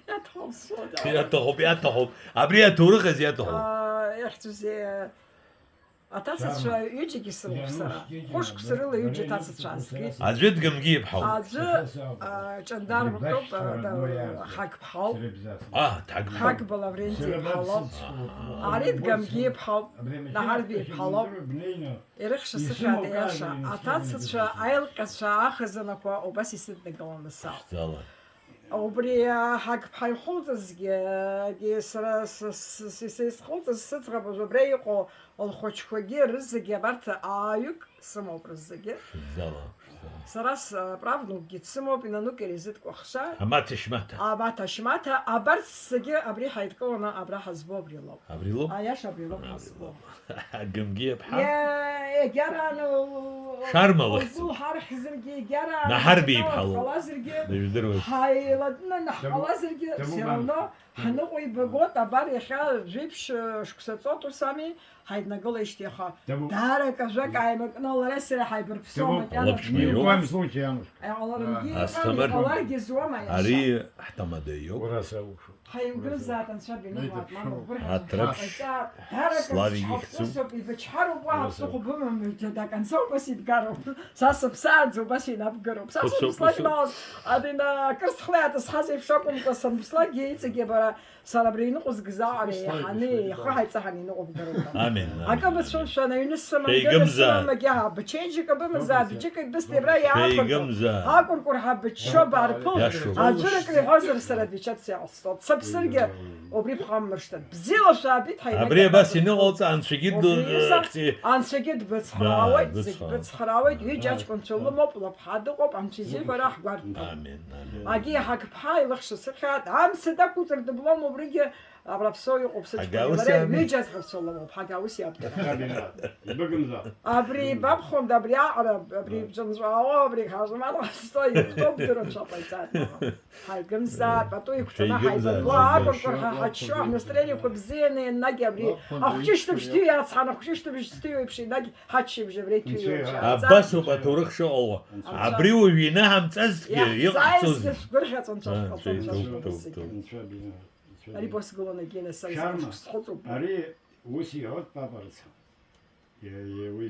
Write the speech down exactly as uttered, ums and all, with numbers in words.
Иаҭахуп, сшоит. Иаҭахуп, иаҭахуп. Абри аҭоурых азы иаҭахуп. Иахьӡузеи, аҭацацәа ҩыџьагьы сымоуп сара. Хәышықәса рыла ҩыџьа ҭацацәа аазгеит. Аӡәы Дгамгиа иԥҳауп. Аӡәы, а, ҷандар ртәоуп, а, да, Хагԥҳауп. А, Ҭагԥҳауп. Хагба Лавренти иԥҳа лоуп. Ари Дгамгиа иԥҳауп. Наҳарбеи иԥҳа лоуп. Ирыхьша сыхьаада иаша, аҭацацәа, аилҟьацәа, ахазынақәа убас исыднагаланы саауп. Убри, а, Ҳагԥҳа ихылҵызгьы, сара, с-, с-, с-, исхылҵыз сыӡӷаб уажә абра иҟоу лхәыҷқәагьы рызегьы абарҭ ааҩык сымоуп рызегьы. Шәзала, шәзала. Сара справнукгьы дсымоуп, инанук иара изы дкәаҳша. Амаҭа Шьмаҭа. Амаҭа Шьмаҭа, абарҭ зегьы абри ҳаидкыланы абра ҳазбо абри лоуп. Абри лоуп? Аиаша абри лоуп ҳазбо. Гымгьы иаԥҳа? Иа-, егьарааны л-, Шарма лыхьӡуп. Лгәы лҳархьзаргьы, егьарааны Наҳарбеи иԥҳа лоуп. Ҳалазаргьы, дыжәдыруеит. Ҳаилатәаны ҳҟалазаргьы, все равно ҳныҟәибагоит, абар иахьа жәиԥшь, э, шықәса ҵоит, ус ами, ҳаиднагылеижьҭеи, аха Дабу-, даара акы ажәак ааимакны лара сара ҳаибарԥсуа Дабу-, макьана. Лыԥшәма Ни в иоуп. Коем случае, Анушка. Иҟаларгьы, Асҭамыр, иҟаларгьы зуама, иаша? Ари ҳҭамада иоуп. Ураза ушу. Ҳаимгылзаат, анцәа бинымлааит, мама, гәырӷьаҵәа Атрыԥшь, ҳаҟаиҵа, даара акы Славик ихьӡуп. Ҳаԥсоуп, ибычҳароуп, уаҳа ԥсыхәа бымам, ҩыџьа даканӡа убас ибгароуп. Са сыԥсаанӡа убас инабгароуп. Са Ԥсыуп, сыԥслак ԥсыуп. Имаалт, адина, акыр схлеит, исхаз еиԥш акәымкәа, саныԥслакгьы иҵегьы бара, сара абри аҩныҟа згаз аҟара еиҳаны, ихы ҳаиҵаҳан иныҟәыбгароуп. Амин, амин, Акы амин. Бацәымшәан, аҩны сымам, Шәеигымзааит. Ҩада сымам, агьа, бычеиџьыка бымазаап, џьыка ибысҭеибра иаақәыргылт. Шәеигымзааит. Акәыркәр ҳабыччо барԥылт. Иашоуп. Аӡәырак риҳәозар, сара двечат сиаҟасҵоит. Сыԥсыргьы убри бхаммыршҭын. Бзиала шәаабеит, ҳаибадырбазар. Абри абас иныҟалҵа, анцәагьы ду-, Убри изы хьи-, анцәагьы дбыцхраауеит, Да, зегь быцхраа. Быцхраауеит, ҩыџьа аҷкәынцәа лымоуп, лыԥҳа дыҟоуп, анцәа изиҳәара ҳгәарҭ. Амин, амин. Агьи ҳагԥҳа илыхшаз сыхьаат, амца дақәуҵар дыблом убригьы, абра ԥсоу иҟоуп сыҷкәын. Ага, ус иара иами. Ҩыџьа аӡӷабцәа лымоуп, ҳага ус иабдыруа. Абина, ибыгымзар. Абри бабхон, абри аҟара, абри Да. бҿынҵәаауа, абри хажман ҟасҵо, иқәтәоуп дырцәа ҟаиҵар. Ҳаигымзаап, пату иқәҵаны Шәеигымзааит, ҳаибабо, зегьы акәыркәыр ҳа ршьоуп. Ҳаччо, ҳнастроениеқәа бзианы, енагь абри Лакәын ахәҷышьҭыбжь директор ҭыҩ иацҳан, ахәҷышьҭыбжь ҭыҩуеиԥш, енагь ҳаччабжь абра иҭыҩуеиԥш. Анцәа. Абас ауп аҭоурых шыҟоу. Анцәа. Абри уажә инаҳамҵазҭгьы Иаҳзааизгьы иҟаҳҵозеи? Шәгәырӷьаҵәа, Анцәа, Аа, шәҟаҵо, Анцәа, Анцәа, Анцәа, шәҟаҵо, Анцәа, зегьы. Анцәа, Анцәа, Анцәа. Ари босгыланы гьена са Шьарма, исхәыцуп. Ари ус иҳәоит папа рыцҳа. Иа-, иа-, уи